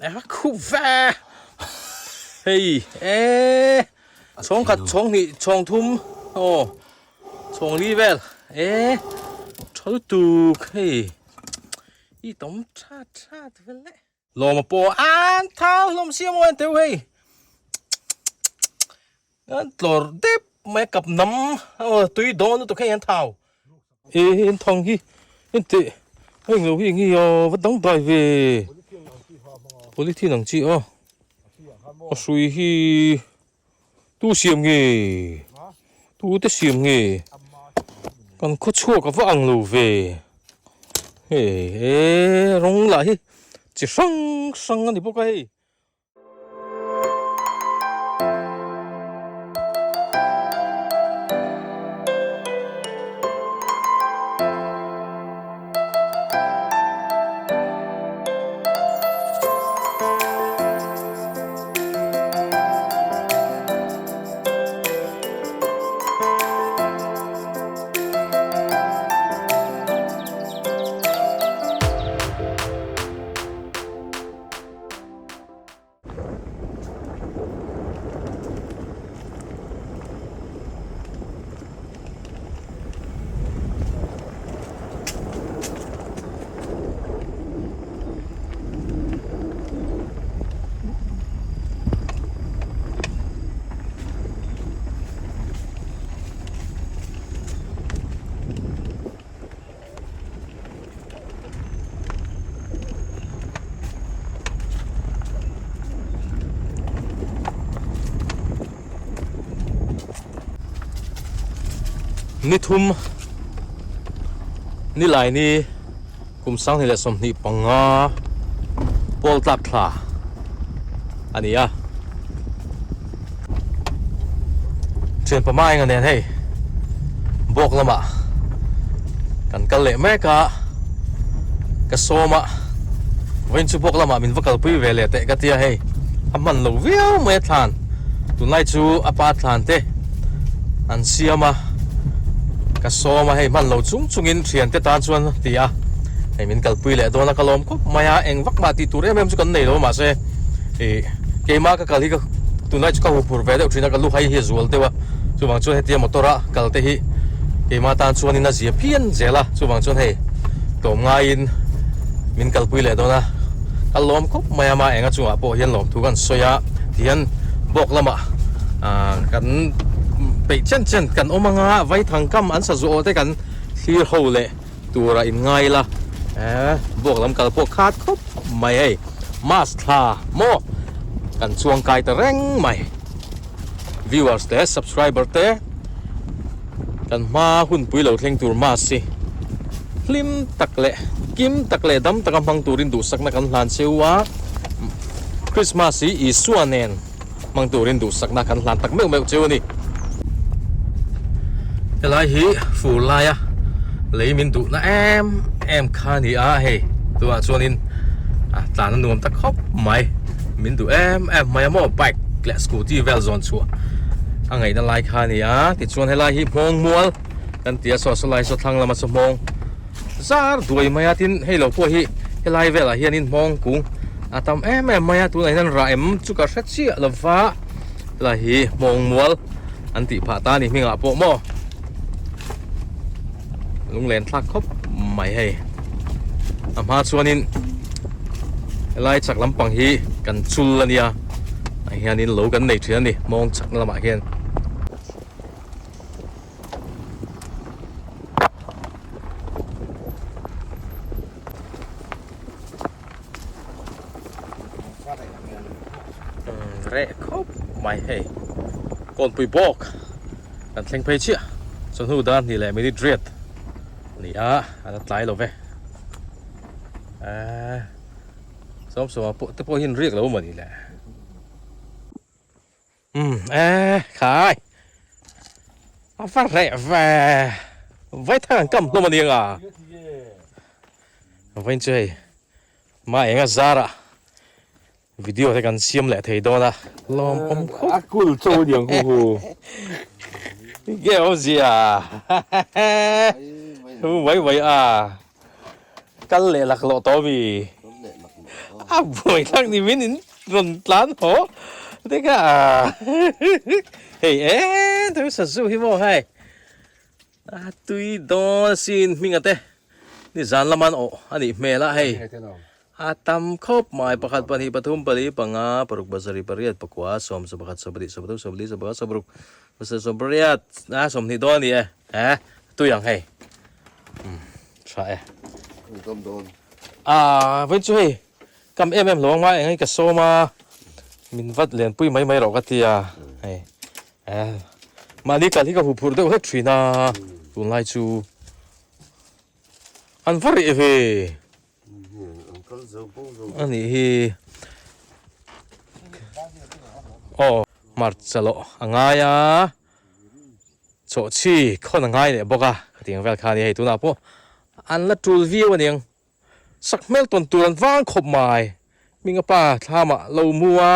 A khup ve. Hei e chhawng khat chhawng hnih chhawng thum aw chhawng li vel e tha lutuk hei i tam tha tha vel le. Lawma pawh an thau hlawm sia maw en teu hei an tlawr dep mai a kap nam aw tui dawn lutuk hei an thau. E in thang hi en teh a englo hi enge a va dang dai ve polythene ang chi a a hrui hi tu siam nge tu te siam nge kan khaw chhuak a va ang lo ve hei e rawng lah hi chi hrang hrang a ni bawk a hei. Ni thum ni lai ni kum 2025 pawl tlak thla a ni a thian pama enga nen hei bawk lamah kan kal leh mek a ka sawm a vawiin chu bawk lamah min va kalpui ve leh teh ka tia hei a hman lo viau mai a thlan tunlai chu a pa thlan te an siam a ka sawm a hei hman lo chung chungin thian te tan chuan a ti a hei min kalpui leh dawn a ka lawm khawp mai a eng vak mah tih tur em em chu kan nei lo mahse ih keimah ka kal hi ka tunlai chu ka huphur ve deuh thin a ka lu hai hi a zual deuh a chuvang chuan hetia motor a kal te hi keimah tan chuanin a zia phian zel a chuvang chuan hei tlawm ngaiin min kalpui leh dawn a ka lawm khawp mai a mah enga chungah pawh hian lawmthu kan sawi a tihian bawk lamah ah kan peih chen chen kan awm anga vaithang kam an sa zuah te kan thlir ho leh tura in ngai ila eh bawk lam kal pawh khat khawp mai hei mask thla maw kan chuang kai ta reng mai viewers te subscriber te kan hma hun pui lo thleng tur mask hi hlim tak leh kim tak leh dam taka hmang turin duhsakna kan hlan cheu a Christmas hi Isua nen hmang turin duhsakna kan hlan tak meuh meuh cheu a ni. Helai hi fur laia lei min duhna em em kha a ni a hei tunah chuanin a tlan a nuam ta khawp mai min duh em em mai a maw bike leh scooty vel zawn chhuah a ngaihna lai kha a ni a tichuan helai hi hmawng mual kan ti a saw saw lai saw thlang lama saw hmawng zar duai mai a tin hei lo pawh hi helai velah hianin hmawng kung a tam em em mai a tunah hian rah em chu ka hre chiah lo va helai hi hmawng mual an tih phah ta a ni hmingah pawh maw lunglen thlak khawp mai hei a hma chuanin helai chak lampang hi kan chul a nia ah hianin lo kan nei thin a ni hmawng chak na lamah hian. Reh khawp mai hei kawnpui bawk kan thleng phei chiah chawhnu dan hnih leh minute riat a ni a a la tlai lo ve eee sawmsawma pawh te pawh hian riak lo maw ni le. Umm e khai a va reh ve vaithang an kam hlawm a nia nga vawiin chu hei ma enga zara video te kan siam leh thei dawn a lawm awm khawp a kul cho a niang hu hu nge awmzia hu mai mai a kal leh laklawh tawh mi. A buai thlak ni min in rawn tlan haw te kha hei e tho sazu hi maw hei a tui dawn asin hminga te ni zan laman awh a nih hmel a hei a tam khawp mai pakhat pahnih pathum pali panga paruk pasarih pariat pakua sawm sawmpakhat sawmpahnih sawmpathum sawmpali sawmpakhat sawmparuk pasarih sawmpariat a sawmhnih dawn a ni e he tui ang hei umm tha e. Aaa vawiin chu hei kam em em lo ang mai eng hi ka sawm a min vat lenpui mai mai rawh ka ti a hei eh mahni kal hi ka huphurh deuh hlek thin a tunlai chu an va reh ve a nih hi aw hmarcha lawh a ngai a. Chawhchhi khawn a ngai leh bawk a, khatiang vel kha a ni hei tunah pawh an la tul viau a niang. Sak hmel tawn tur an vang khawp mai. Hminga pa thlamah lo mu a,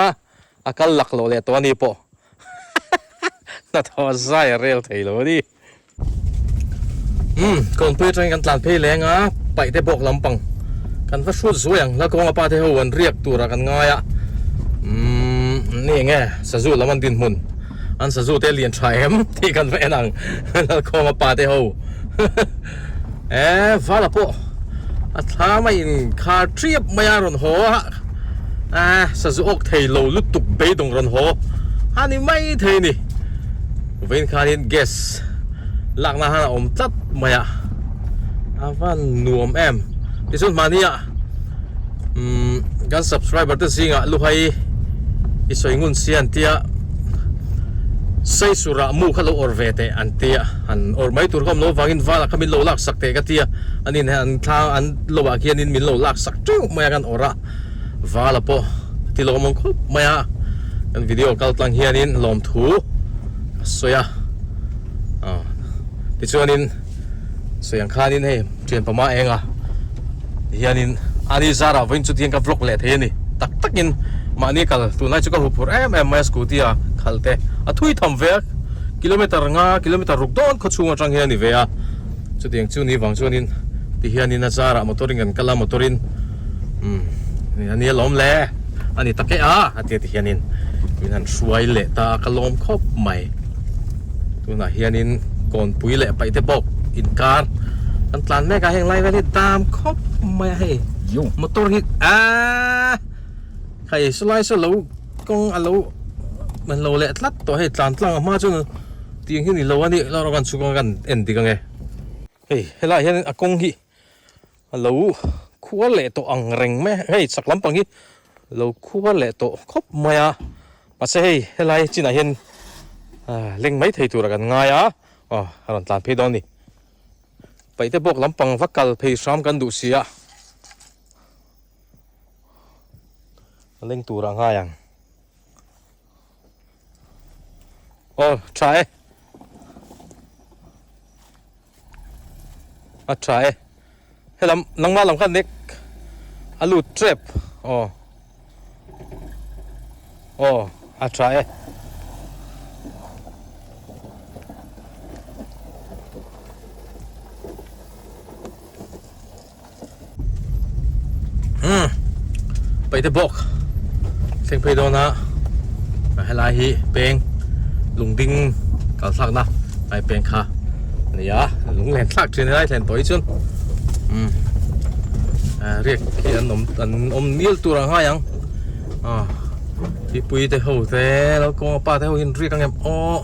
a kal lak loh leh tawh a ni pawh hnathawh zai a rel thei lo a ni. Umm kawnpui atangin kan tlan phei leng a, paih te bawk lampang kan va hrut zuai ang, Lalkawnga pa te ho an riak turah kan ngai a, umm ni eng e sazu lam an dinhmun. An sazu te lian tha em tih kan va en ang Lalkhawnga pa te ho eh vala pawh a thla mai in khar triap mai a rawn haw a eh sazu awk thei lo lutuk beidawng rawn haw a ni mai thei ni vawiin khanin gas lakna han a awm tlat mai a a van nuam em tichuan mahni ah umm kan subscriber te zingah luhai i sawi ngun si an tia saisura mu kha lo awrh ve teh an tia han awrh mai tur kha awm lo vangin vala kha min lo lak sak teh ka tia anin an thla an lo ah khianin min lo lak sak teuh mai a kan awrh a vala pawh a ti lawmawm khawp mai a kan video kal tlang hianin lawmthu a sawi a aw tichuanin sawi ang khanin hei Thian pama eng a hianin ani zarah vawiin chu tiang ka vlog leh thei a ni tak takin mahni kal tunlai chu ka huphurh em em mai a scooty a khalh te a thui tham ve a kilometer nga kilometer ruk dawn khaw chhung atang hian a ni ve a chutiang chu ni vang chuanin ti hianin a zarah motor in kan kal a motor in umm a nia lawm le a ni tak e a a tia ti hianin min han hruai leh ta a ka lawm khawp mai. Tunah hianin kawnpui leh paihte bawk inkar kan tlan mek a heng lai vel hi dam khawp mai a hei motor hi aaa hei sawlai saw lo kawng a lo man lo leh tlat tawh hei tlan tlang a hma chuan tiang hi ni lo a ni lo kan chhuk anga kan en dik ang e hei helaiah hian a kawng hi a lo khuar leh tawh ang reng mai a hei chak lampang hi lo khuar leh tawh khawp mai a mahse hei helai chinah hian ah leng mai thei turah kan ngai a aw a rawn tlan phei dawn a ni paihte bawk lampang va kal phei hram kan duh si a leng turah a ngai ang. Aw tha e a tha e helam nangmah lam khan nek a lut tep aw aw a tha e. Umm paihte bawk thleng phei dawn a helai hi peng lungding kal thlak na lai peng kha a ni a lunglen thlak thin helai thlen tawh hi chuan umm riak hi an awm an awm nil tur ang ngai ang aw mipui te ho te lo kawng a pa te ho hian riak ang em aw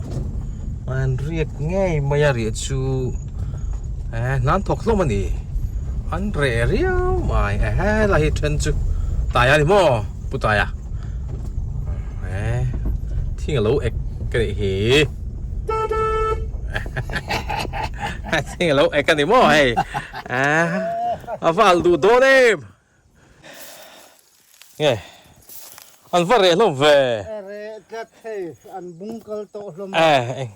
an riak ngei mai a riah chu. Eh hnan thawk hlawm a ni an reh riau mai eh helai hi then chu taia ni maw pu taia eh thing a lo ek ka nih hi thing a lo ek a ni maw hei eh a val duh dawn em. Nge an va reh hlawm ve. Reh tlat hei an bung kal tawh hlawm a. Eh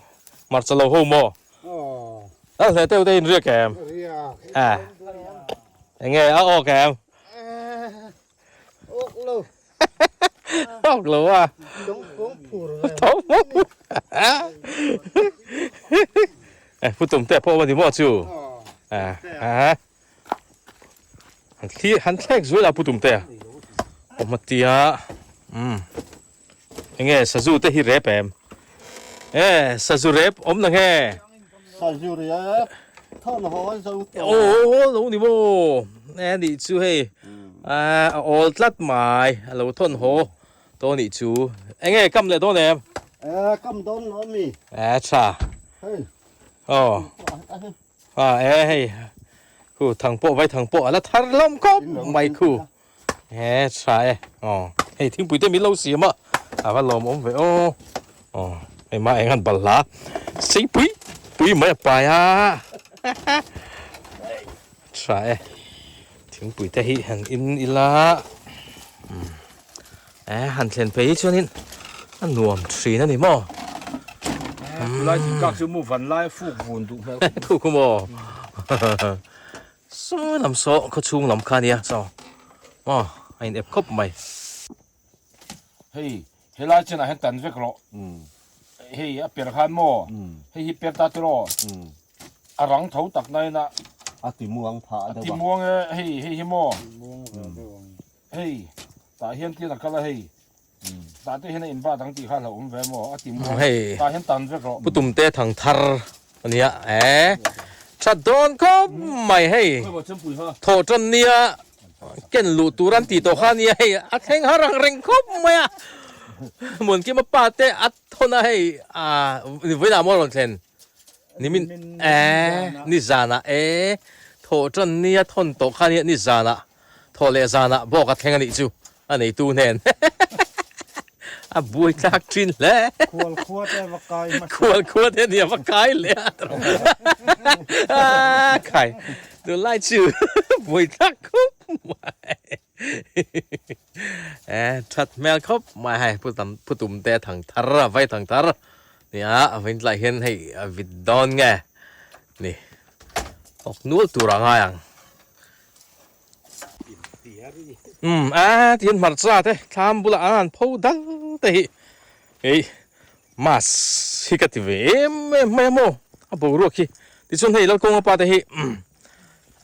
hmarcha lo ho maw? Aw. Lal hle teuh te in riak em? Riak. Eh enge a awk em? Eh awk lo. Awk lo a. Tawng pawng phur ve. Tawng pawng phur. Eh pu tum te pawh a ni maw chu? Aw. Eh. Han thli han thlek zual a pu tum te. Awm a tia umm enge sazu te hi rep em e sazu rep awm na nge sazu rep thawn haw an zo tawh aw lo ni maw e nih chu hei a awl tlat mai a lo thawn haw tawh nih chu enge kam leh dawn em e kam dawn lo mi e tha hei aw a e hei khu thang pawh vai thang pawh a la thar hlawm khawp mai khu He tha e aw hei thingpui te min lo siam a a va lawm awm ve aw aw hei mah eng han balhla seipui pui mai a pai a tha e thingpui te hi han in ila e han thlen phei hi chuanin a nuam thin a ni maw Tulai thingkak chu mu van lai fuk vun duh hmel khawp mai. Thu maw? Saw lam saw khaw chhung lam kha ania saw aw a in ep khawp mai. Hei helai chenah hian tan vek rawh hei a per khan maw hei hi per ta tiraw a rang tho tak na in a a ti muang phah deuh a ti muang e hei hei hi maw hei tah hian tian a kal a hei tah te hian a in bat ang tih kha a hlauhawm ve maw a ti muang hei tah hian tan vek rawh. Pu Tumte thangthar ania e that dawn khawp mai hei thawh tan nia ken luh tur an tih tawh kha ania hei a thleng har ang reng khawp mai a Muankima pa te a thawn a hei ah vawiinah maw a rawn thlen nimin e nizanah e thawh tan nia thawn tawh kha ania nizanah Thaw leh zanah bawk a thleng a nih chu a neitu hnen a buai tlak thin hle. Khual khua te va kai hmasa. Khual khua te nia va kai leh a a khai tunlai chu buai tlak khawp mai e that hmel khawp mai hei pu tam pu tum te thang thar a vai thang thar nia a vain tlai hian hei a vit dawn nge ni awk nual tur a ngai ang. Umm a tihian hmarcha te thlam bulah an han pho dal te hi hei mass hi ka ti ve em em mai a maw a boruak hi tichuan hei Lalkawnga pa te hi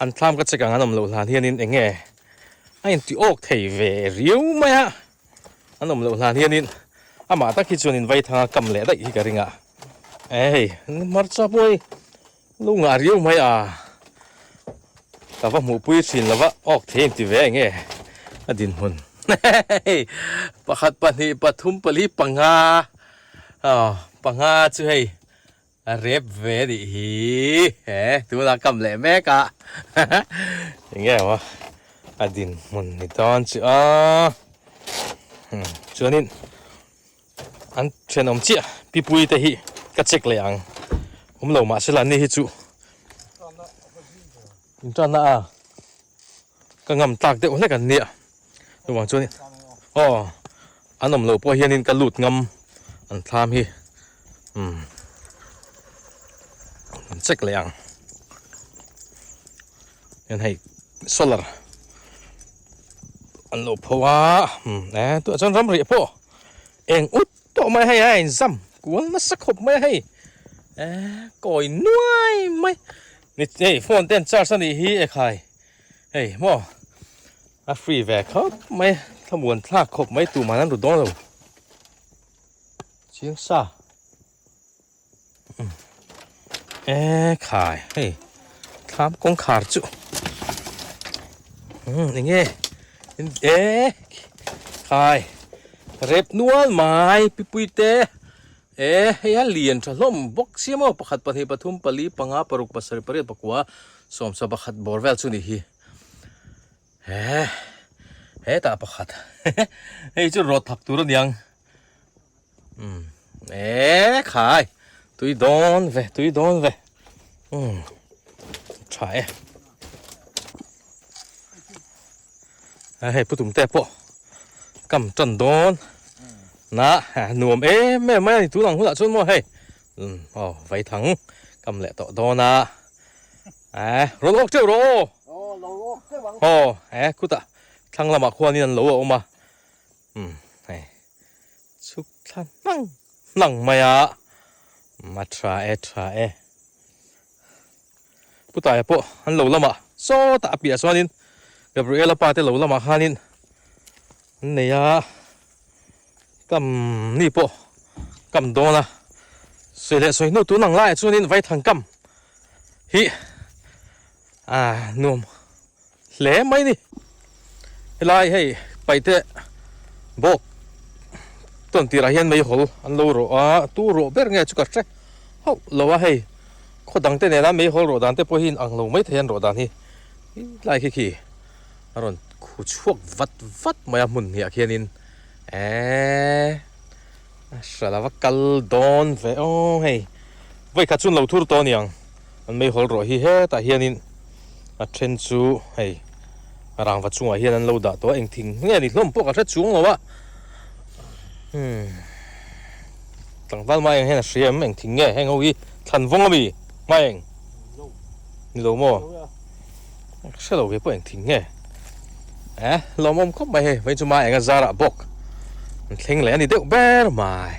an thlam ka check ang an awm loh hlan hianin eng nge a inti awk thei ve riau mai a an awm loh hlan hianin amah tak hi chuanin vaithanga kam leh daih hi ka ring a e hei hmarcha pawh hei Lu ngah riau mai a, ka va hmuhpui thin lo va, awk thei ang ti ve eng nge a dinhmun hei pakhat pahnih pathum pali panga aw panga chu hei a rep ve a nih hi he tunah kam leh mek a eng nge maw a dinhmun ni dawn chu aw chuanin. An thenawm chiah pipui te hi ka check leh ang awm lo mahse la ni hi chu intanna a ka ngam tlak deuh hlek an nia chuvang chuan aw an awm loh pawh hianin ka lut ngam an thlam hi umm an check leh ang hian hei solar an lo pho a e tunah chuan ramriah pawh eng ut tawh mai a hei a inzam kual nasa khawp mai a hei e kawi nuai mai ni hei phone te an charge a nih hi e khai hei maw a free ve khawp mai thlamuan thlak khawp mai tumah an ru dawn lo chiang sa. E khai hei thlam kawngkhar chu umm eng nge e khai rep nual mai pipui te e hei a lian tha hlawm bawk sia maw pakhat pahnih pathum pali panga paruk pasarih pariat pakua sawmsawm pakhat bawr vel chu a nih hi he hetah pakhat hei chu rawt thak tur a niang. Umm e khai tui dawn ve tui dawn ve umm tha e a hei pu tum te pawh kam tan dawn na nuam em em mai a ni tun ang hunah chuan maw hei umm aw vaithang kam leh tawh dawn a e rawn awk teuh rawh aw aw e khutah thlang lamah khuanin an lo a awm a umm hei chhuk thla hnang hnang mai a a tha e tha e putaia pawh an lo lamah sawtah a piah chuanin Gabriela pa te lo lamah khanin. An nei a, kam ni pawh kam dawn a, sawi leh sawi hnu tun ang laiah chuanin vaithang kam hi a nuam hle mai ni. Helai hei paite bawk tawn tirah hian meihawl an lo rawh a, tu rawh ber nge chu ka hre hauh lo a hei khaw dang te nena meihawl rawh dan te pawh hi in ang lo maithei an rawh dan hi helai khi khi. A rawn khu chhuak vat vat mai a hmun hniah khianin eee a hral ava kal dawn ve aw hei vawi khat chu an lo thur tawh a niang an meihawl rawh hi hetah hianin a then chu hei rangva chungah hian an lo dah tawh a engthing nge ni hlawm pawh ka hre chuang lo a umm tlangval mai ang hian a hria em engthing nge heng ho hi thlan vawng ami mai ang ni lo maw. Ka hre lo ve pawh eng thing nge eh lawmawm khawp mai hei vei chu ma enga zarah bawk an thleng leh a ni deuh ber mai.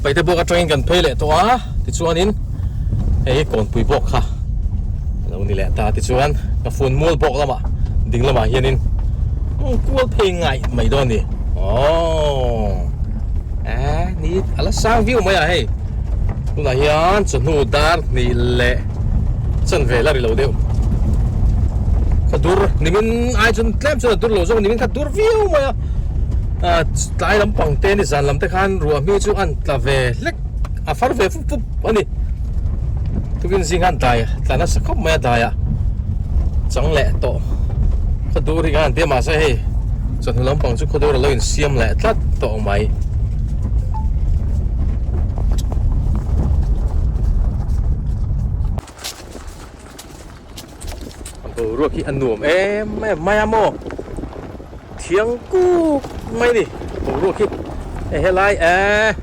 Paite bawk atangin kan phei leh tawh a tichuanin hei hi kawnpui bawk kha a lo ni leh ta tichuan ka phone mual bawk lamah ding lamah hianin kual phei ngaih mai dawn a ni aww eh ni a la sang viau mai a hei. Tunah hian chawhnu dar hnih leh chanve la ri lo deuh. Khaw dur nimin ai chuan tlem chuan a dur lo zawk nimin kha dur viau mai a. Ah tlai lampang te ni zan lam te khan ruah hmi chu an tla ve hlek a far ve fup fup a ni. Tukin zing khan dai tla nasa khawp mai a daiah chang leh tawh. Khaw dur hi khan tia mahse hei chawhnu lampang chu khaw dur a lo insiam leh tlat tawh mai. A boruak hi a nuam em em mai a maw thiang kuk mai a ni boruak hi hei helai eh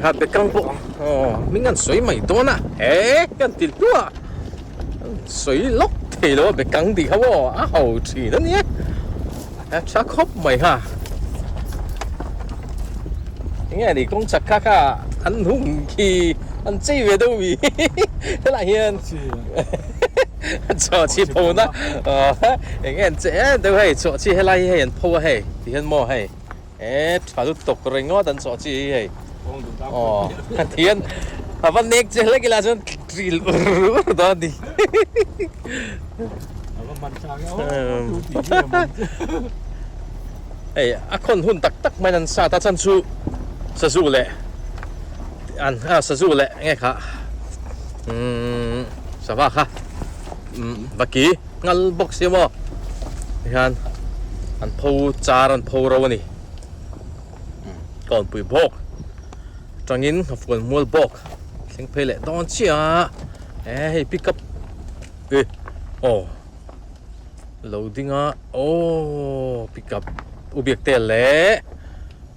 kha bekang pawh aw hming an sawi mai dawn a he kan ti hluah a sawi lawk thei lo a bekang tih kha maw a ho thin a nia. A tha khawp mai ha. Enge ni kawng chak kha kha an hung khi an chei ve deuh mi helai hian chaw chi pho na enge an che em deuh hei chaw chi helai hi hei an pho a hei ti hian maw hei e tha lutuk ringawt an chaw chi hi hei aw ti hian a va nek che hlek ila chuan ri ur ur dawn a ni. Hei a khawn hun tak tak mai an sat a chan chu sazu leh an a sazu leh nge kha umm sava kha umm vaki nghal bawk sia maw tihian an pho char an pho ro a ni kawnpui bawk atangin a fuan mual bawk thleng phei leh dawn chiah a e hei pick up. E aw lo ding a aw pick up u biak tel leh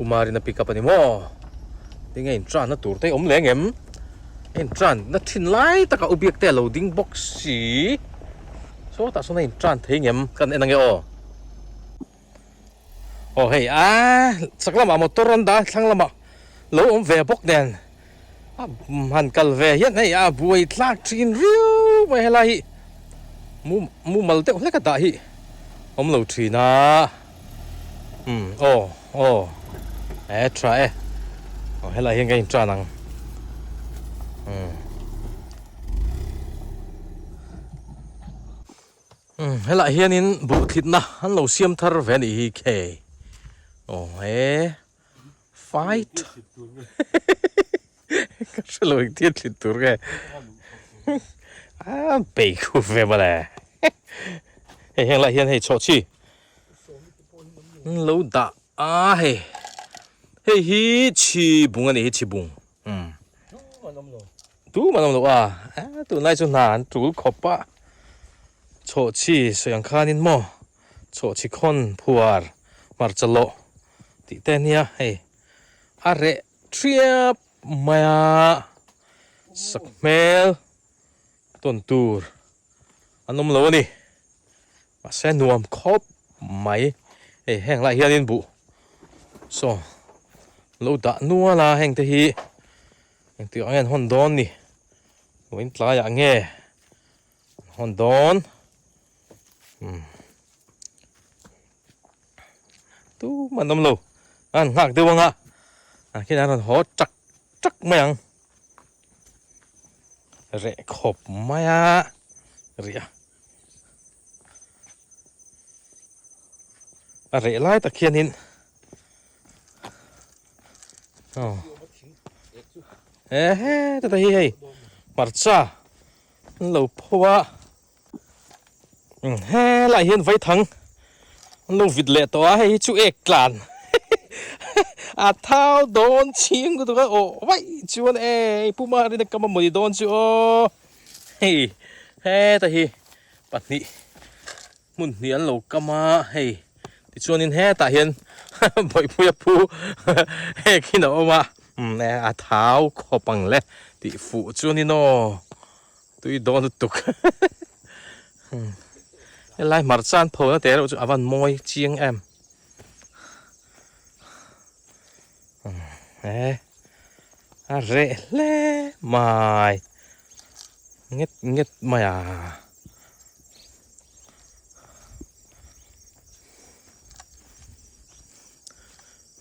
u marina pick up a ni maw tinge in tran na tur te awm leng em a in tran na thin lai taka u biak te a lo ding bawk si sawtah sawn a in tran thei ngem kan en ange aw. Aw hei a chak lamah motor an dah a thlang lamah lo awm ve bawk nen a han kal ve hian hei a buai tlak thin riau mai helai hi mumal deuh hlek a dah hi awm lo thin a umm aw aw e tha e aw helai hian ka intan ang umm. Umm helaiah hianin buh thlitna an lo siam thar ve a nih hi khe aw he fight ka hre lo engtin thlit tur nge a bei khu ve mawle hei heng lai hian hei chawh chi an lo dah a hei hei hi chhi bung a nih hi chhi bung umm Tu man awm lo a, eh tunlai chu hna an tul khawp a, chhawhchhi sawi ang khanin maw chhawhchhi khawn phuar hmarcha lawh tih te ania hei a reh thiap mai a, sak hmel tawn tur an awm lo a ni, mahse nuam khawp mai hei heng lai hianin buh saw lo dah nual a heng te hi. Engtik ah nge an hawn dawn ni? Vawiin tlaiah nge an hawn dawn? Umm tumah an awm lo an nghak deuh ang a ah khian an rawn haw chak chak mai ang reh khawp mai a rih a a reh lai tak hianin aw ehe chutah hi hei hmarcha an lo pho a. Helaiah hian vaithang an lo vit leh tawh a hei hi chu ek tlan a thau dawn chhing lutuk a aw vaih chuan e pu Marina ka mamawh ni dawn chu aw hei heta hi pahnih hmun hnih an lo kam a hei tichuanin hetah hian bawihpuia pu hek in a awm a a thau khawp ang le tih fuh chuanin aw. Tui dawn lutuk helai hmarcha an pho na te reuh chu a van mawi chiang em e a reh hle mai nget nget mai a.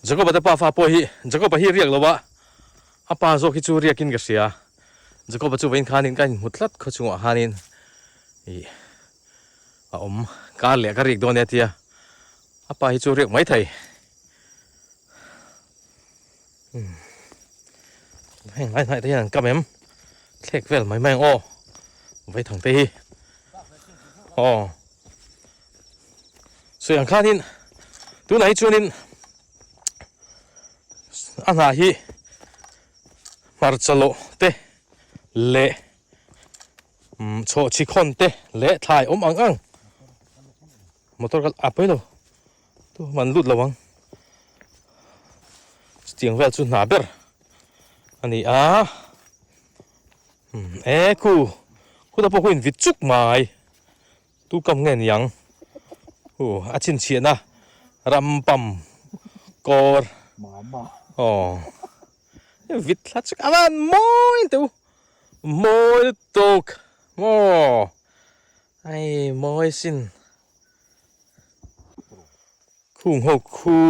Jacob-a te pa fa pawh hi Jacob-a hi riak lo a a pa zawk hi chu riakin ka hria. Jacob-a chu vawiin khanin ka inhmu tlat khaw chungah khanin ih a awm kar leh ka rik dawn e tia a pa hi chu riak mai thei umm heng lai hnaih te hian an kam em thlek vel mai mai ang aw vaithang te hi aw sawi ang khanin tunah hi chuanin a hnah hi. Hmarcha lawh te leh chhawhchhi khawn te leh thlai awm ang ang motor kal a pawi lo tu man lut lo ang chutiang vel chu hna ber a ni a e khu khutah pawh khu in vit chuk mai tu kam nge ni ang hu a chhinchhiahna ram pam kawr aw. Vit thla chak a van mawi teu mawi lutuk maw ai mawi sin khung ho khu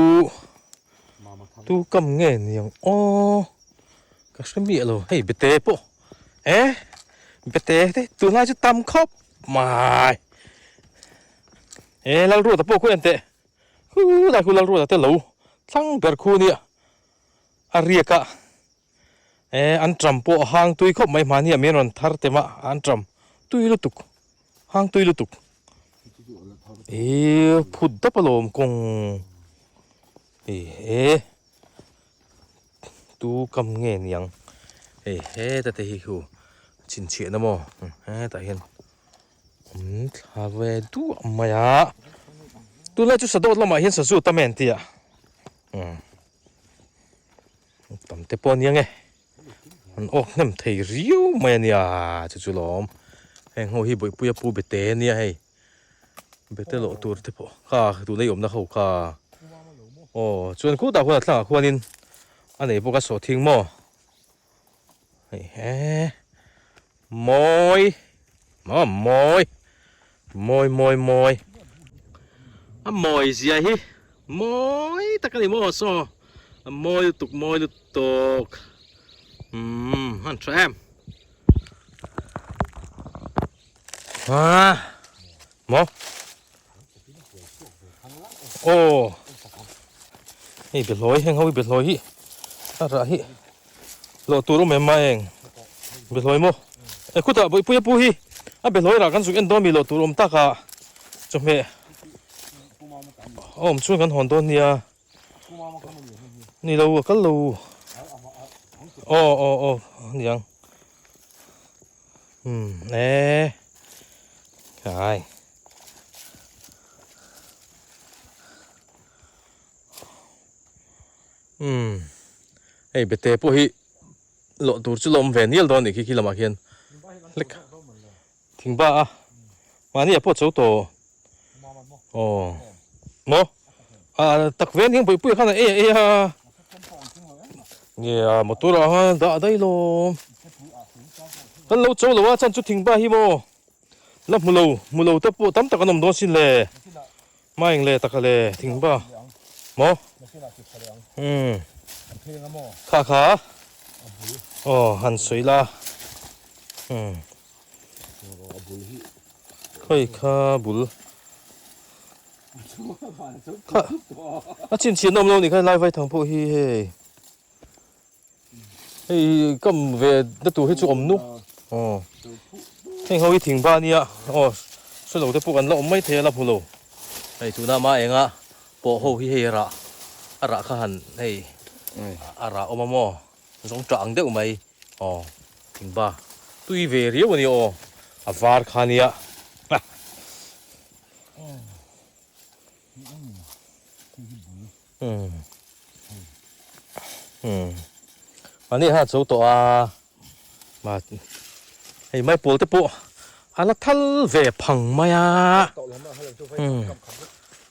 tu kam nge niang aw ka hre miah lo hei bete pawh e bete te tunlai chu tam khawp mai e Lalruata pawh khu en teh khu lai khu Lalruata te lo thlang ber khu nia. A riak a, eh an tram pawh a hang tui khawp mai hmahni ah min rawn thar tem a, an tram tui lutuk, hang tui lutuk. Ih phut dap alawm kawng eh tu kam nge niang hei heta te hi khu chhinchhiahna maw hetah hian awm thla ve duah mai a, tunlai chu sadawt lamah hian sazu tam em tih a. Tam te pawh a nia nge an awk hnem thei riau mai a nia chu chu lawm heng ho hi bawihpuia pu bete a nia hei bete lawh tur te pawh kha tuna i awmna ho kha aw chuan khutah khuan a thlangah khuanin a nei bawk a sawhthing maw hei he mawi maw mawi mawi mawi mawi a mawi zia hi mawi tak a ni maw saw a mawi lutuk mawi lutuk umm a tha em a maw aw hei behlawi heng ho hi behlawi hi a rah hi. Hlawh tur awm em mai eng behlawi maw? E khutah Bawihpui a pu hi a behlawi rah kan zuk en dawn mi loh tur awm tak a chawhmeh a awm chuan kan hawn dawn nia ni lo a kal lo aw aw aw aniang umm e kai. Umm hei bete pawh hi lawh tur chu la awm ve nial dawn a nih khi khi lamah khian hlek thing ba a mahni ah pawh a cho tawh aw maw ah tak ve aniang bawihpuia khan a ei a ei a nge a motor ah khan dah daih lawm kan lo cho lo a chan chu thing ba hi maw. La hmu lo, hmu lo te pawh tam tak an awm dawn sin le. Maeng le taka le thingba. Maw? Umm. Kha kha. Aw han sawi la. Umm. Khawi kha bul. Kha a chhinchhiah na awm lo a nih kha lai vaithang pawh hi hei. Hei kam ve na tur hi chu awm nuk aw heng ho hi thing ba ania aw hre lo te pawh kan la awm mai thei a la hmu lo hei tuna mah enga pawh ho hi hei rah a rah kha han hei a rah awm a maw zawng tah ang deuh mai aw thing ba tui ve riau a ni aw a var kha ania. Mahni khan a cho tawh a, hei maipawl te pawh a la thal ve phang mai a,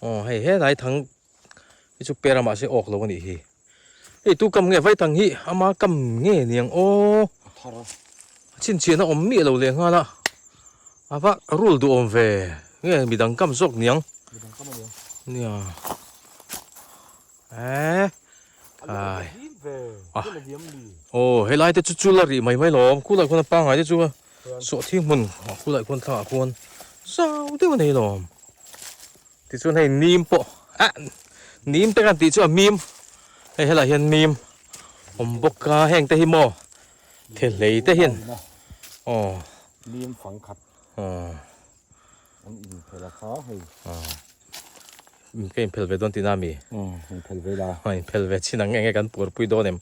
aw hei helai thang hi chu pera mahse awk lo a nih hi, hei tu kam nge vaithang hi ama kam nge niang aw, a chhinchhiahna awm miah lo leh nghal a, a va rul duhawm ve nge midang kam zawk niang. Nia. Eh. Ai. Ah. Oh, helai te chu chu la rih mai mai lawm. Khulai khuan a pangai te chu sawh thing hmun khulai khuan thlangah khuan zau deuh a nei lawm. Tichuan hei nim pawh ah nim te kan tih chu a mim hei helai hian mim awm bawk a heng te hi maw thehlei te hian aw nim fang khat aw An inphel a kha hei. Ka inphel ve dawn tihna ami? Inphel ve la. Inphel ve chin ang enge kan puarpui dawn em?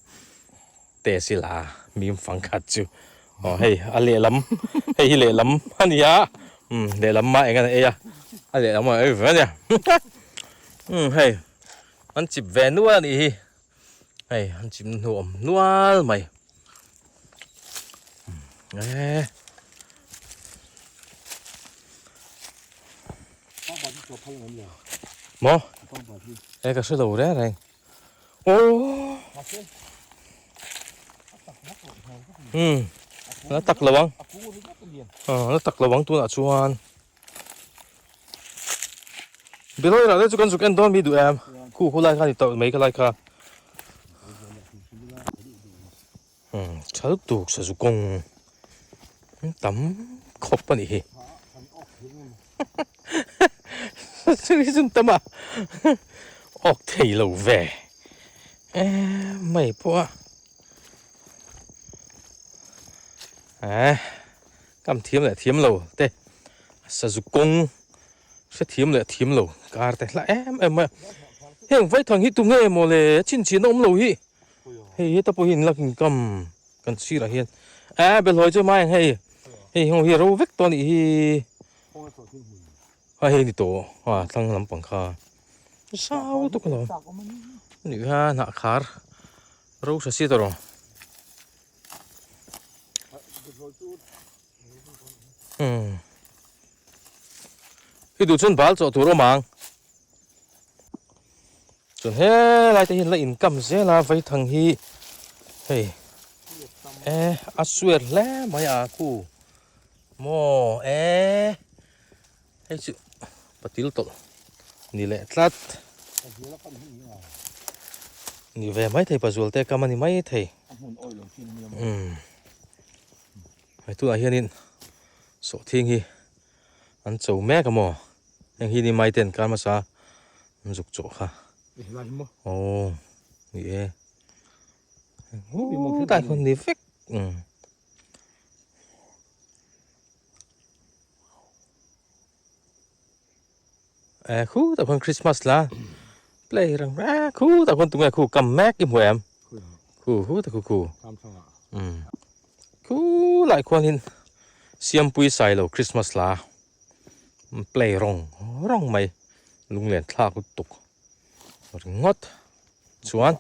Te si la mim fang khat chu. Aw hei a lehlam hei hi lehlam a ni a. Umm lehlam mah eng an ei a. A lehlam a ei ve a nia. Umm hei an chip ve nual a nih hi. Hei an chip na hnu awm nual mai. Eee. Maw? E ka hre lo reng reng. Aww. Hmm. La tak lo ang. Ah, la tak lo ang tunah chuan. Bilawih rah te chu kan zuk en dawn mi duh em? Khu khu lai kha ni tawh mai kha lai kha. Hmm, tha lutuk sazu kawng tam khawp a nih hi. Sazu hi chun tam a awk thei lo ve. E mai pawh a. Eh. Kam thiam leh thiam lo te sazu kawng hre thiam leh thiam lo kar te hla em em mai a. Heng vaithang hi tunge maw le chhinchhiahna awm lo hi. Hei heta pawh hi in lak inkam kan sirah hian eh belhawi chu mai ang hei hei ho hi ro vek tawh a nih hi. A hei ni tawh a thlang lampang kha zau tuk alawm a nih kha hnah khar ro tha si tawh rawh. Umm hi duh chuan bal chawh tur awm ang chuan helai te hian la inkam zel a vaithang hi hei e a suer hle mai a khu maw e hei chu patil tawlh ni leh tlat ni ve mai thei pazual te kam a ni mai thei umm hei tunah hianin sawhthing hi an cho mek a maw heng hi ni mai ten kar hmasa an zuk chawh kha aw ni e tlai khawn ni vek umm. Eh khu tak khuan Christmas la play rang eh khu tak khuan tunge khu kam mek i hmu em khu khu tak khu khu um khu lai khuan in siampui sai lo Christmas la play rawng rawng mai lunglen thlak lutuk ringawt chuan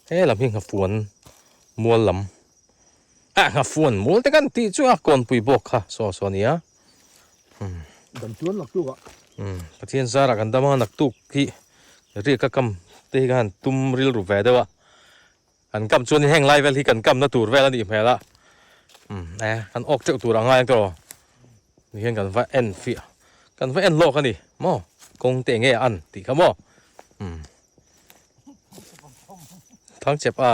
he lam hi nghafuan mual lam ah nghafuan mual te kan tih chu a kawnpui bawk kha saw saw a nia. Dam chuan naktuk ah. Umm Pathian zarah kan dam a naktuk hi riak a kam te hi khan tum rilru ve deuh a kan kam chuan heng lai vel hi kan kamna tur vel a nih hmel a umm e kan awk teuh tur a ngai ang tawh. Ni hian kan va en fiah kan va en lawk a ni maw kawng te nge a an tih kha maw umm thang chep a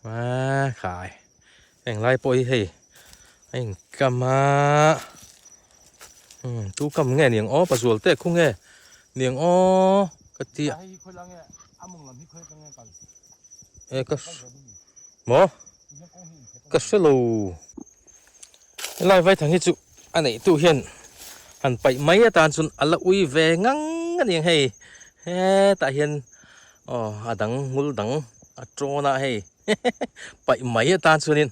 a khai englai pawh hi hei a inkam a umm tu kam nge niang aw pazual te khu nge niang aw ka ti a e ka maw ka hre lo helai vaithang hi chu a neihtu hian han paih mai atan chuan a la ui ve ngang a ni ang hei hetah hian aw a dang ngul dang a tawn a hei paih mai atan chuanin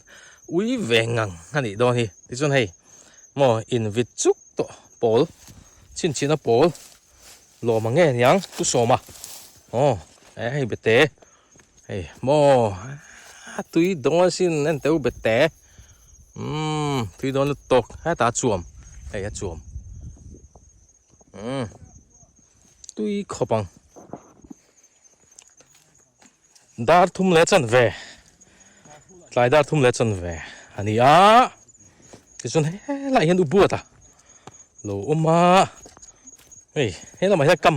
ui ve ngang a nih dawn hi tichuan hei maw invit chuk tawh pawl chhinchhina pawl lawm ang nge niang pu sawma aw hei bete. Hei maw a tui dawn asin en teuh bet te umm tui dawn lutuk hetah a chuam hei a chuam umm tui khawp ang dar thum leh chan ve tlai dar thum leh chan ve a ni a tichuan helaiah hian u buat a lo awm a hei helamah hian kam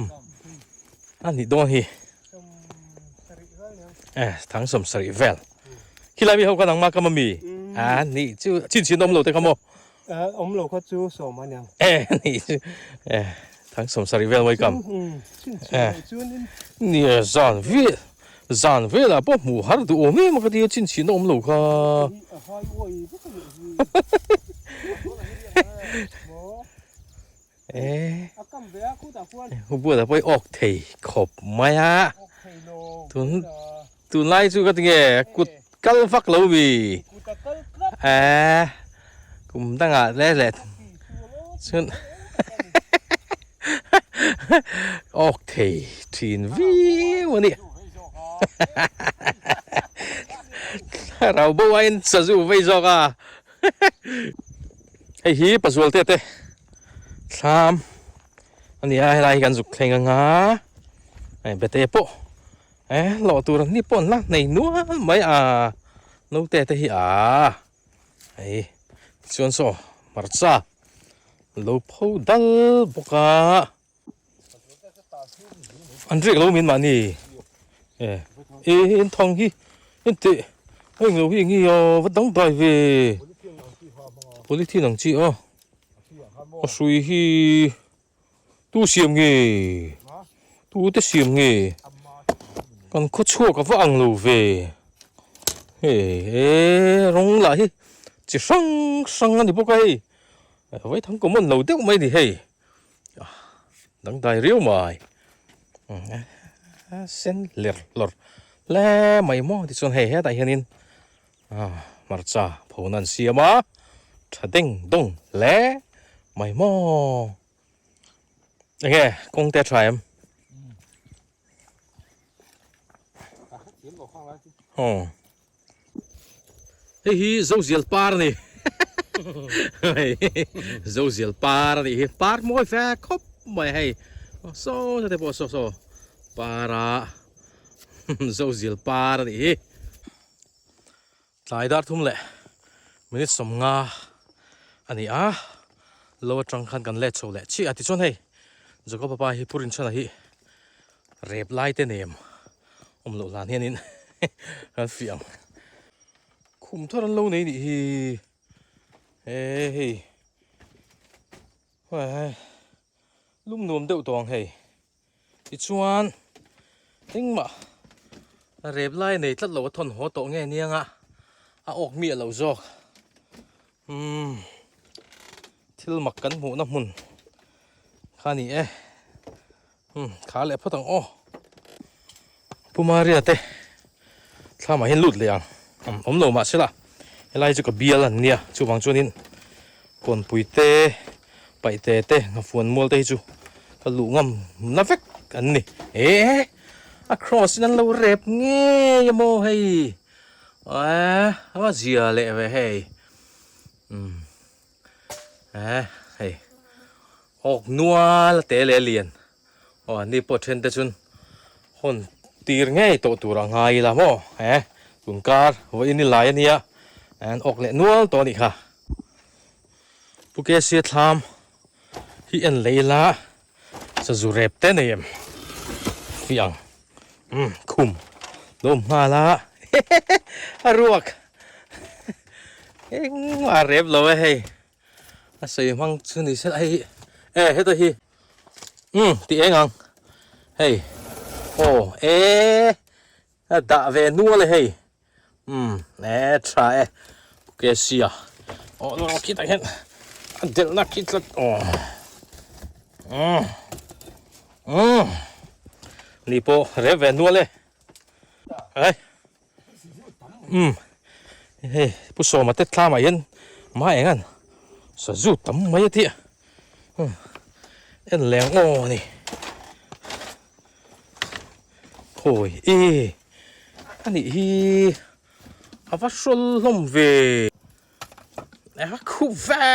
a nih dawn hi. Eh, thang sawm sarih vel. Khilai mi ho kha nangmah kam ami? A ni chu chin chin awm lo te kha maw? Awm lo kha chu sawm a niang. Eh, ni chu. Eh, thang sawm sarih vel mai kam. Chin chin lo chuan in. Nia zan vel zan velah pawh hmuh har duh awm em a ka tia chin chin awm lo kha. A hai uai vek a nih hi. E Hubuata pawh i awk thei khawp mai a tun tunlai chu ka tinge kut kal vak lo mi e kum dangah le leh chhun awk thei thin viau a ni thlarau bo aiin sazu vei zawk a. Hei hi pazual te te thlam a ni a helai hi kan zuk thleng anga hei bete pawh eh hlawh tur an ni pawh an la nei nual mai a naute te hi a hei tichuan saw hmarcha lo pho dal bawk a. An riak lo min mahni e e in thang hi in teh a englo hi eng nge aw va dang dai ve polythene ang chi a a hrui hi tu siam nge tu te siam nge kan khaw chhuak a va ang lo ve hei e rawng lah hi chi hrang hrang a ni bawk a hei vaithang common lo deuh mai a ni hei. Dangdai riau mai sen ler hlawr hle mai maw tichuan hei hetah hianin hmarcha phona an siam a tha deng dawng hle mai maw enge kawng te a tha em aw. Hei hi Zozial par a ni Zozial par a nih hi par mawi fe khawp mai hei saw te pawh saw saw par a Zozial par a nih hi tlai dar thum leh minute sawmnga a ni a lo atang khan kan let chho leh chiah a tichuan hei Jacob-a pa hi Pu Rinchhana hi rep lai te nem awm loh hlan hianin kan fiah ang khum thar an lo nei nih hi he hei lum nuam deuh tawh ang hei tichuan engmah rep lai nei tlat lo a thawn haw tawh nge nia nga a awk miah loh zawk umm thil mak kan hmuhna hmun kha a ni e. Umm kha leh phawt ang aw. Pu Maria te thlamah hian lut leh ang awm lo mahse la helai chu ka bial an nia chuvang chuanin kawnpui te paihte te nghafuan mual te hi chu ka luh ngam na vek an ni eh a cross in an lo rep ngei a maw hei eh a zia leh ve hei umm eh hei. Awk nual te leh lian aw an ni pawh then te chun hawn tir ngei tawh tur a ngai ila maw he tun kar vawiin ni lai ania an awk leh nual tawh a nih kha. Pu Kesia thlam hi en lei ila sazu rep te nei em fiah ang umm khum lo awm nghal a a ruak engmah a rep lo e hei a sawi hmang chu ni se hei e heta hi umm tih eng ang hei aw e a dah ve nual e hei. Umm e tha e Kesia aw lo khitah hian a delh na khi tlat aw umm umm ni pawh rep ve nual e ai umm hei pu sawma te thlamah hian hma eng an sazu tam mai a tih umm en leng aw a ni khawi e. A nih hi a va hrawl hlawm ve a khup ve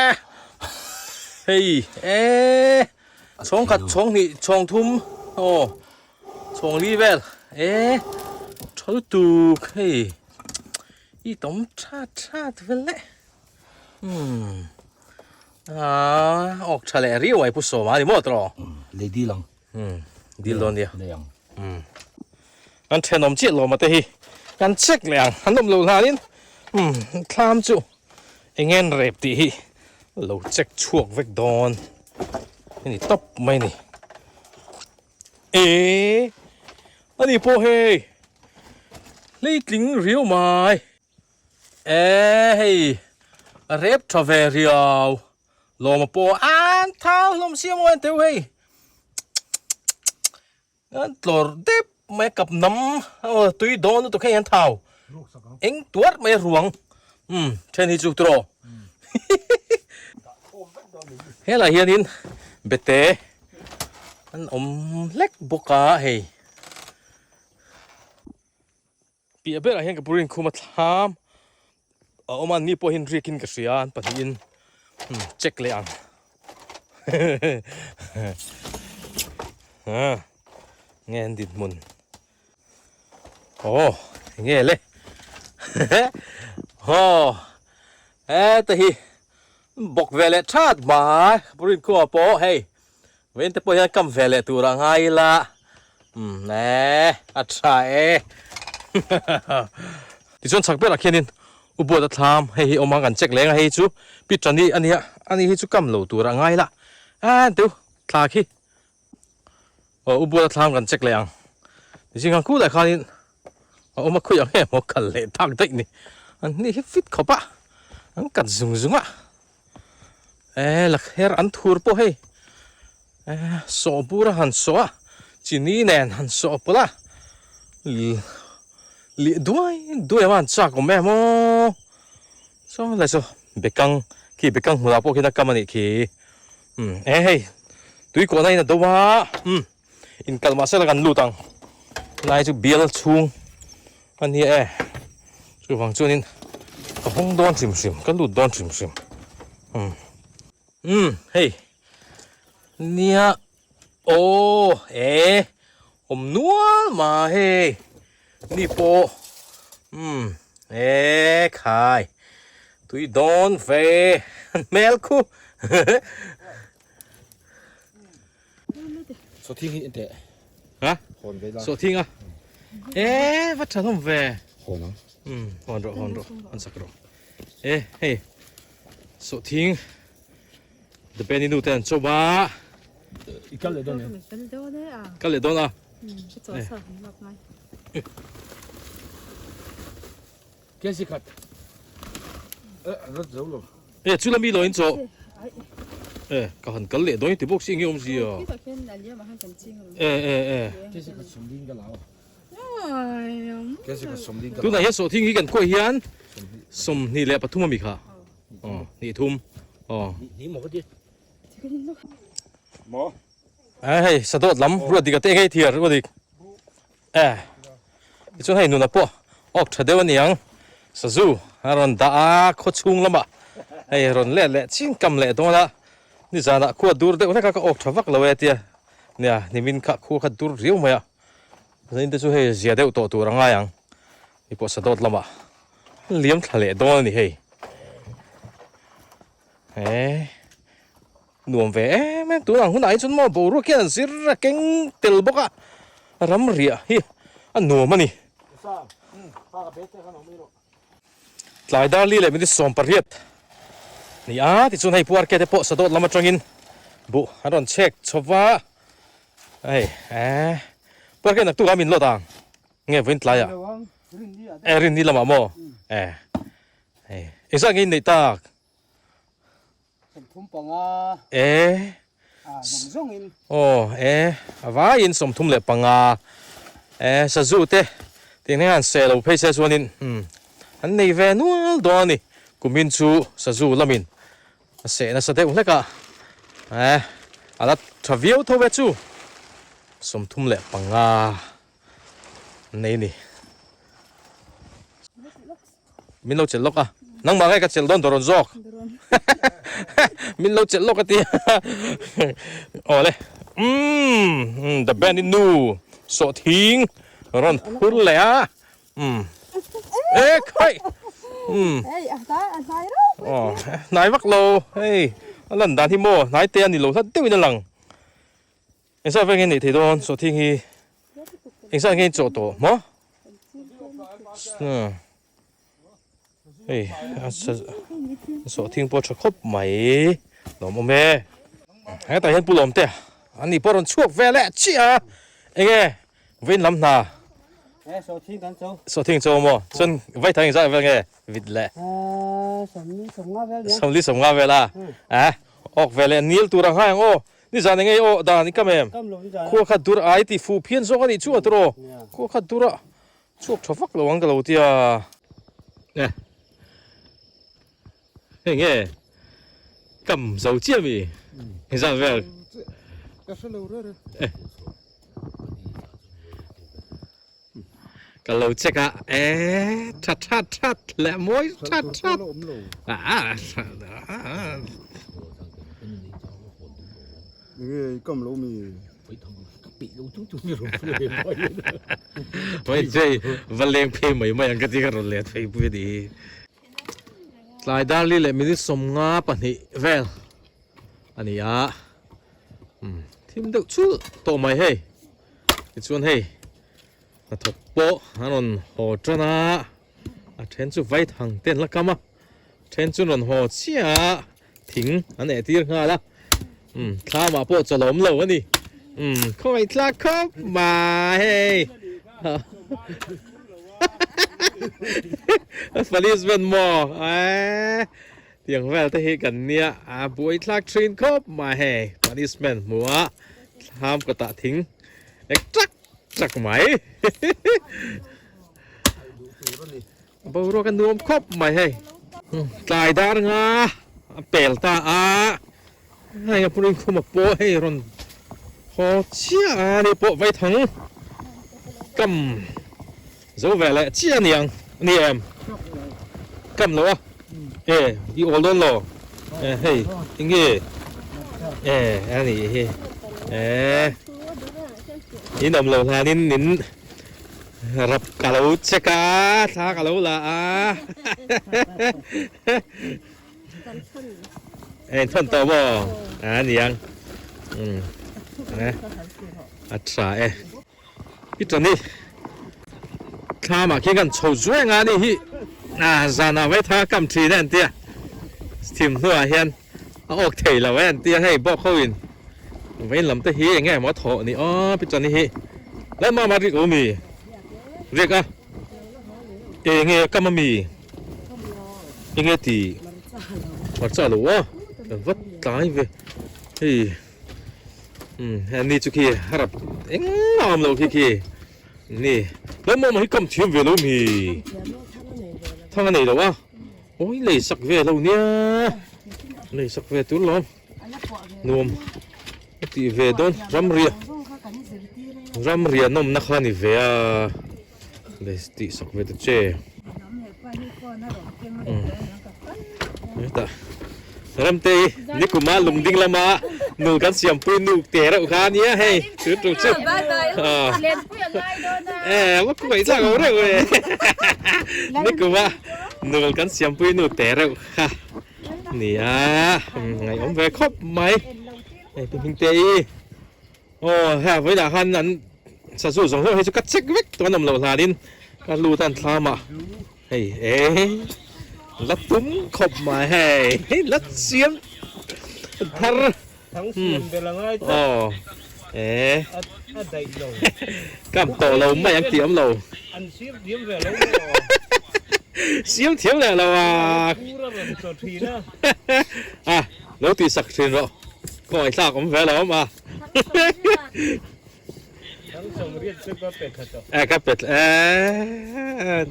hei e chhawng khat chhawng hnih chhawng thum aw chhawng li vel e tha lutuk hei i tawm that that vel leh umm ah awk tha leh riau ai pu sawma a ni maw tawh lei dil ang. Umm dil dawn nia. Umm an thenawm chiah lawma te hi kan check leh ang an awm lo hlanin umm thlam chu eng nge an rep tih hi lo check chhuak vek dawn a ni tawp mai a ni eh ani pawh hei hleitling riau mai eh hei a rep tha ve riau lawma pawh an thau hlawm siam aw en teu hei. An tlawr dep mai a kap nam aw tui dawn lutuk hei an thau eng tuar mai a ruang umm then hi chu tiraw helai hianin bete an awm hlek bawk a hei piah berah hian ka burin khum a thlam a awm a ni pawh hian riakin ka hria an pahnihin umm check leh ang ah nge an dinhmun aw enge le aw heta hi bawk ve leh that mai ka burin khum ah pawh hei. Vawiin te pawh hian kam ve leh tur a ngai ila umm e a tha e tichuan chhak berah khianin u buat a thlam hei hi awm ang kan check leng a hei chu pi tani a nia ani hi chu kam lo tur a ngai ila a teu thla khi aw u buat a thlam kan check leh ang zing ang kulai khanin a awm a khawi ang em aw kal leh tak daih ni an ni hi fit khawp a an kat zung zung a. Eh lakher an thur pawh hei eh sawh bur a han sawh a chini nen han sawh pawlh a lih duai duai a han chak awm em aw saw lai saw bekang khi bekang hmunah pawh khian a kam a nih khi umm eh hei tui kawhna in a do a umm inkal mahse la kan lut ang lai chu bial chhung a nia e chuvang chuanin ka hawng dawn hrim hrim ka lut dawn hrim hrim umm umm hei nia aw e awm nual mai hei ni pawh umm e khai tui dawn ve hmel khu. Sawhthing hi teh. Ha? Hawn ve la. Sawhthing a. E va tha hlawm ve. Hawn ang. Um, hawn rawh, hawn rawh. An sak rawh. E hei. Sawhthing. The Benny nu te an chawp a. I kal leh dawn em? Kal dawn e a. Kal leh dawn a. Ka chaw sa kan lak ngai. Kesi khat. Eh, an rat zo lo. E, chu lami lo in chaw. E, ka han kal leh dawn ti bawk si nge awm zia. E, e, e. Kesi khat sawmding ka lau. Kesi khat sawmding ka lau. Tunah hian sawhthing hi kan kawih hian 23 ami kha. Aw, hnih thum. Aw. Ni maw ka ti. Maw? E, hei, sadawt lam ruat dik a te ngei thiar ruat dik. E, tichuan hei nuna pawh awk tha deuh a ni ang. Sazu a rawn dah a, khaw chhung lamah hei rawn let leh chin kam leh dawn a. Nizanah khua dur deuh hlek a ka awk tha vak lo e tia. Nia, nimin kha khua kha dur riau mai a. Zanin te chu hei zia deuh tawh tur a ngai ang. Hei pawh sadawt lamah liam thla leh dawn a ni hei. E. Nuam ve em em tunah hunah hi chuan maw boruak hian an zir a keng tel bawk a ram riah hi a nuam a ni. Tlai dar li leh minute 18 ni a tichuan hei Pu Arke te pawh Sadawt lam atangin buh an rawn chhek chho va hei eh Pu Arke naktuk ah min lawt ang nge vawiin tlaiah eh rinni lamah maw eh hei engzah nge in neih tak. 35. E. A zawng zawngin. Aw e, a vaiin 35. E, sazu te tih hneng han seh lo phei se chuanin umm an nei ve nual dawn a ni. Kumin chu sazu lamin a seh nasa deuh hlek a, e a la tha viau tho ve chu. 35 an nei a ni. Min lo chelh lawk a, nangmah nge ka chelh dawn dawrawn zawk. Min lo chelh lawk a ti. Aw le. Umm the band in nu sawh thing rawn phur leh a. Umm. E khai. Umm. Aw hnai vak lo hei a lan dan hi maw hnai te a ni lo hlat deuhin a lang. Engzah veng nge neih thei dawn sawhthing hi engzah nge in chawh tawh maw hei a sawhthing pawh a tha khawp mai lawm awm e hetah hian pu lawm te an ni pawh a rawn chhuak ve leh chiah a enge vawiin lam hna sawhthing chaw maw chuan vaithang engzah vel nge vit leh sawmli sawmnga vel a awk ve leh nil tur ang hai ang aw. Nizan eng ei aw dan i kam em? Khua khat dur ai ti fu phian zawk a nih chu a tawh. Khua khat dur a chhuak tha vak lo ang ka lo tia. Eh. Hei nge kam zo chiah mi? Nizan vel. Ka hre lo rere. Eh. Ka lo check a eh tha tha that leh mawi tha that. Ah. Nge kam lo mi. Mai chei va leng phei mai mai ang ka ti ka rawn let phei pui a ni. Tlai dar li leh minute 52 vel a ni a. Thim deuh chulh tawh mai hei. Tichuan hei hnathawk pawh an rawn haw tan a, a then chu vai thang te an la kam a, then chu an rawn haw chiah a, thing an eh tir nghal a, umm thlamah pawh chaw la awm lo a ni, umm khawngaih tlak khawp mai hei Policeman maw eee tiang vel te hi kan nia a buai thlak thin khawp mai hei Policeman hmuh a thlam kawtah thing Ek chak chak mai. Boruak a nuam khawp mai hei. Tlai dar nga a pel ta a. Hei a purin khum a pawh hei rawn haw chiah a ni pawh vaithang kam zo ve leh chiah a ni ang a ni em kam lo a e i awl dawn lo e hei enge e a ni hi e in awm lo hlanin nin rap ka lo check a thla ka lo la a e thawn tawh maw a ni ang um a tha e. I tani thlamah khian kan chho zuai nga ni hi a zanah mai thang a kam thin a an tia thim hnuah hian a awk thei lo e an tia hei bawk ho in vawiin lam te hi eng nge maw a thawh ni aw pi tani hi lalmama rik awm mi riak a eng nge a kam a mi eng nge ti hmarcha lo a kan va tlai ve hei. Umm hemi chu khi harap engmah awm lo khi khi ni hlawm awm hi kam thiam ve lo mi thang a nei lo a awi lei sak ve lo nia lei sak ve tur lawm nuam a tih ve dawn ramria ramria nawmna kha ni ve a lei tih sak ve ta che Hetah Ramtei nikuma lungding lama nul kan siampui nuk te reuh kha ania hei chu chu chu e va khuaih tlak lo reuh e nikuma nul kan siampui nu te reuh kha nia ngaihawm ve khawp mai. Hei pi hming te i aw hei a vawilah khan an sazu zawng zawng hei chu ka check vek tawh an awm loh hlanin ka lut a an thlam a hei e la tum khawp mai hei hei la siam thar Thang siam bel a ngai tlat. Aw e A daih lo. Kam tawh lo mai ang tih awm lo. An siam thiam ve lo maw? Siam thiam leh lo a. Phur a rawn chaw thin a. A lo tih sak thin rawh. Kawngaihthlak awm ve lo awm a. Thang sawmriat chu ka pe thla tawh. E ka pe thla e.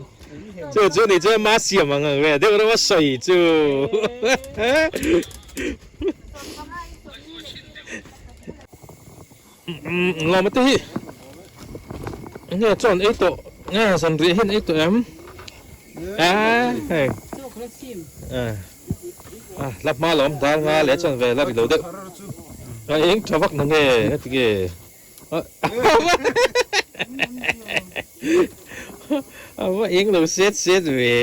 Chu chu ni chu ma siam ang ang ve deuh reuh a sawi chu. Lawma te hi nge chuan ei tawh nge zanriah hian ei tawh em? A hei a la hma lawm dar nga leh chuan ve la ri lo deuh a eng tha vak na nge heti nge a va eng lo set set ve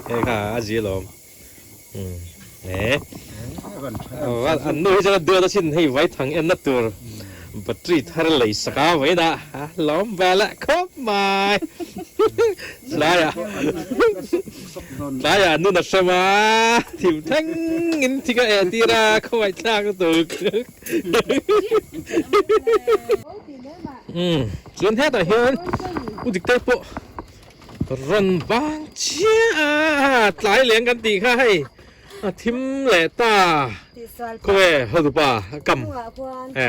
hei kha a zi lawm. An nu hi chuan a duat asin hei vaithang enna tur battery thar lei sak a vawiin ah a lawm vel a khawp mai tlaiah tlaiah an nun a hrem a thim thleng in thik a eh tir a khawngaih thlak lutuk chuan hetah hian u dik te pawh Rawn bang chiah a, tlai leng kan tih kha hei a thim leh ta. Khawnge hotupa a kam e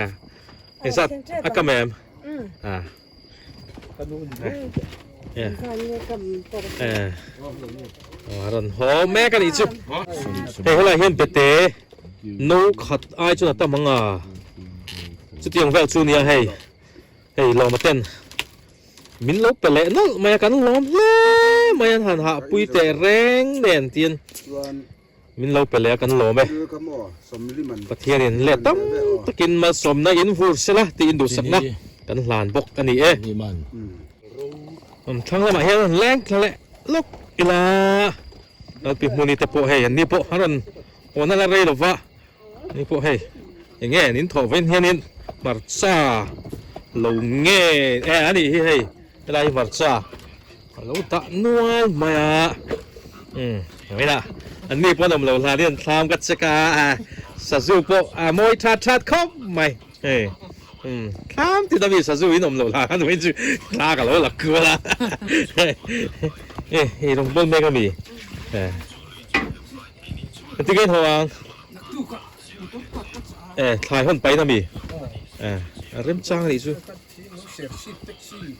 engzat a kam em? A rawn haw mek a nih chu. Hei helaiah hian bete no khat ai chuan a tam ang a, chutiang vel chu nia hei hei lawma ten. Min lo pe leh nawlh mai a, kan lawm hle mai a, an han hahpui teh reng nen tiin min lo pe leh a, kan lawm e. Pathianin leh tam takin malsawmna in vur sela tiin duhsakna kan hlan bawk a ni e. Thlang lamah hian an leng thla leh lawk ila, Lalpi Hmuni te pawh hei an ni pawh an rawn hawn a la rei lova. Ni pawh hei eng nge an in thawh vain hianin hmarcha lo nge e a nih hi hei helai hi hmarcha a lo dah nual mai a umm vawiinah an ni pawh an awm lo hlan hi an thlam ka check a sazu pawh a mawi that that khawp mai hei umm thlam tina mi sazu in awm lo hlan a vawiin chu thla ka lo la kual a e ei rawng bawl mek a mi e. Engtin nge in haw ang? E, thlai hawn pain a mi? E, a remchang a nih chu.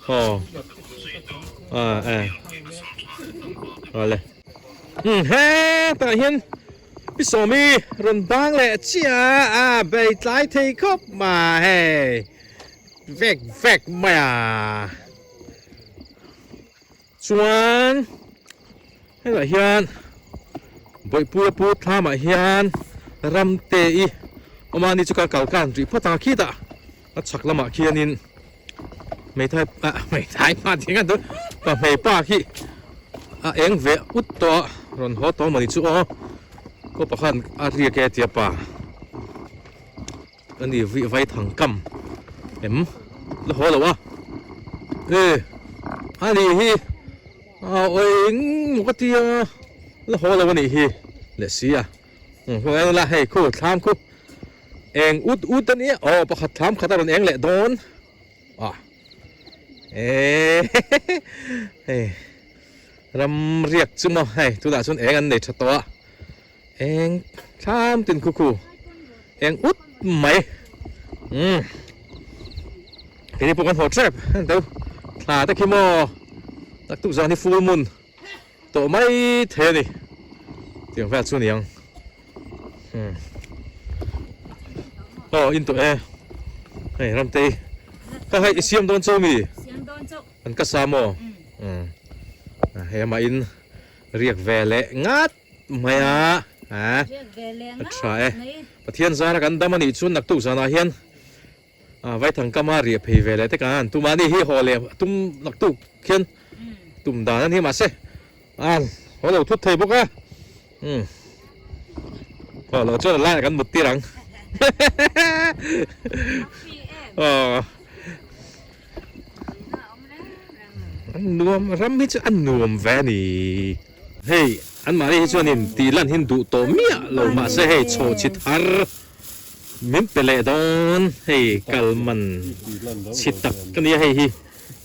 Haw. A, e. Vale. Hmm, he tah hian Pi Sawmi rawn bang leh chiah a, a bei tlai thei khawp mai hei. Vek vek mai a. Chuan hetah hian Bawihpuia pu thlamah hian Ramte i awm a ni chu ka kal khan rih phawt ang a khitah a chhak lamah khianin hmeithai ah hmeithai pa tih khan pa hmei pa khi a eng ve ut tawh a rawn haw tawh mawni chu aw khaw pakhat a riak e tia pa. A ni vih vai thang kam em la haw lo a e a ni hi a eng maw ka tia la haw lo a nih hi leh si a khaw en ila hei khu thlam khu eng ut ut a nia aw pakhat thlam khat a rawn eng leh dawn a e hei ram riak chu maw hei tunah chuan eng an nei tha tawh a. Eng thlam tin khu khu eng ut mai umm keini pawh kan haw tep an to thla te khi maw tak tuk zan hi full moon tawh mai thei a ni tiang vel chu a ni ang umm aw in tawh e hei ramtei kha hei i siam dawn chauh mi an ka sa maw umm hei amah in riak ve leh ngat. Mai a, a tha e. Pathian zara kan dam a nih chuan naktuk zanah hian Vaithang kama riah phei ve leh te kan han tum a, ani hi haw leh tum naktuk khian tum dan a ni mahse a haw lo thut thei bawk a, umm haw loh chuan a laiah kan mut tir ang. Aw. An nuam ram hi chu a nuam ve a ni. Hei an mahni hi chuanin tih lan hin duh tawh miah lo mahse hei chhaw chi thar min pe leh dawn hei kal man chi tak a nia hei hi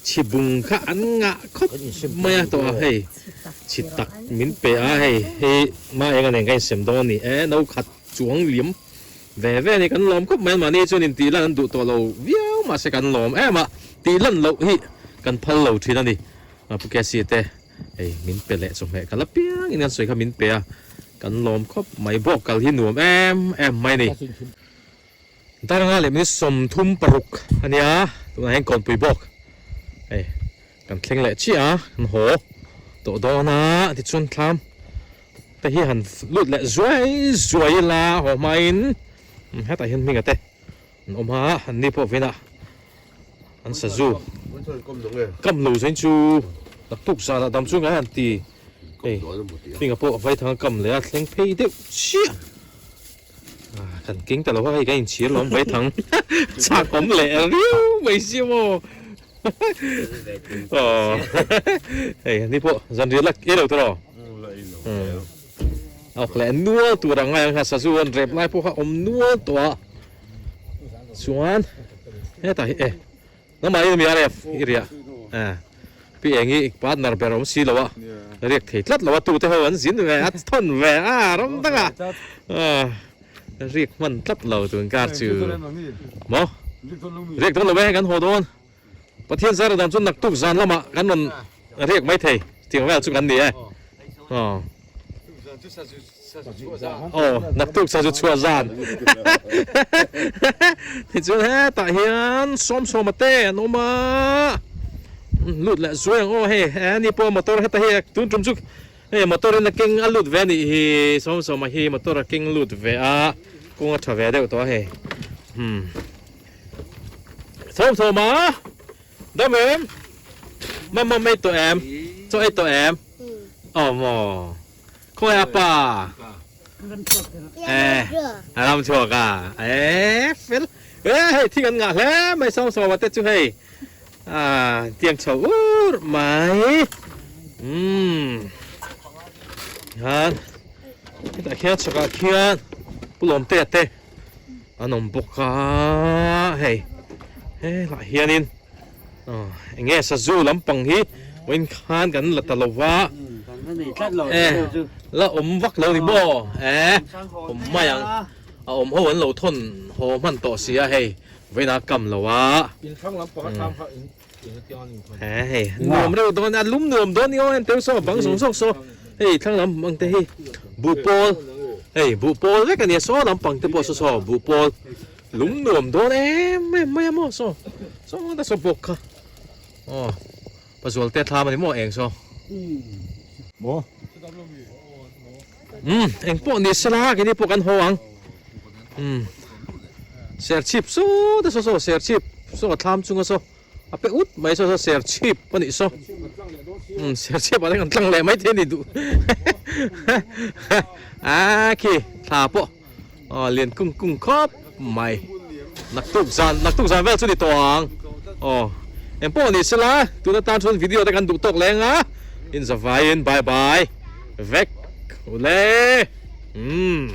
chi bung kha an ngah khawp mai a tawh a hei chi tak min pe a hei hei hma eng a nen ka insem dawn a ni e no khat chuang liam Ve ve ni kan lawm khawp mai mahni chuan in tih lan an duh tawh lo viau mahse kan lawm em a, tih lan loh hi kan phal lo thin a ni. Pu Cassie te hei min pe leh chawhmeh kal apiang in kan sawi kha min pe a, kan lawm khawp mai bawk kal hi nuam em em mai a ni. Darnga leh minute 36 a nia tunah hian kawnpui bawk hei kan thleng leh chiah a, kan haw tawh dawn a tichuan thlam Te hi han lut leh zuai zuai ila haw hmain hetah hian hminga te an awm a an ni pawh vinah an sazu kam lo zain chu naktuk zanah dam chu ngai han ti hei hminga pawh vaithang a kam leh a thleng phei deuh chiah kan keng ta lo a hei kan inchhir lawm vaithang chak awm leh riau mai sia maw. Aw hei ni pawh zan riat la ei lo tawh awk leh nual tur ang ngai ang kha sazu an rep lai pawh kha awm nual tawh a chuan hetah hi e nangmah in ami a ref i riah a pi eng hi partner ber awm si lo a riak thei tlat lo a tute ho an zin ve a thawn ve a ram dangah a. Riak hman tlat lo tun kar chu maw riak dawn lo e kan haw dawn Pathian zar dan chu naktuk zan lamah kan rawn riak mai thei tiang vel chu kan ni e aw aw naktuk sazu chhuah zan tichuan hetah hian sawmsawma te an awm a lut leh zuai ang aw hei ani pawh motor heta hi tun tum chu Hei motor in a keng a lut ve a nih hi Sawmsawma hi motor a keng lut ve a kawng a tha ve deuh tawh a hei umm Sawmsawma dam em mam mam ei tawh em chaw ei tawh em aw maw khawi a pa eh a ram chhuak a eh fel eh hei thing an ngah hle mai Sawmsawma te chu hei. Ah, tiang chho ur mai. Umm. Han. Hetah khian chhakah khian Pu Lawmtea te an awm bawk a hei. Helaiah hianin aw eng nge sazu lampang hi vawiin khan kan la ta lo va. Eh, la awm vak lo ni maw? Eh, awm mai ang. A awm ho an lo thawn haw hman tawh si a hei. Vawiin a kam lo a. In thlang lampang a thlam kha in in a tiang a ni khan. He hei nuam reuh dawn a lum nuam dawn ni aw en teu saw bang zawng zawng saw hei thlang lampang te hi buhpawl hei buhpawl vek a nia saw lampang te pawh saw saw buhpawl lum nuam dawn em em mai a maw saw saw ta saw bawk kha aw pazual te thlam a ni maw eng saw maw umm eng pawh ni sela keini pawh kan haw ang umm serchhip saw te saw saw serchhip saw a thlam chunga saw a pe ut mai saw saw serchhip a nih saw umm serchhip ah te kan tlang leh mai thei a ni duh a khi thla pawh aw lian kung kung khawp mai naktuk zan naktuk zan vel chu ni tawh ang aw eng pawh ni sela tuna tan chuan video te kan duh tawk leng a in zavaiin bye bye vek ule umm.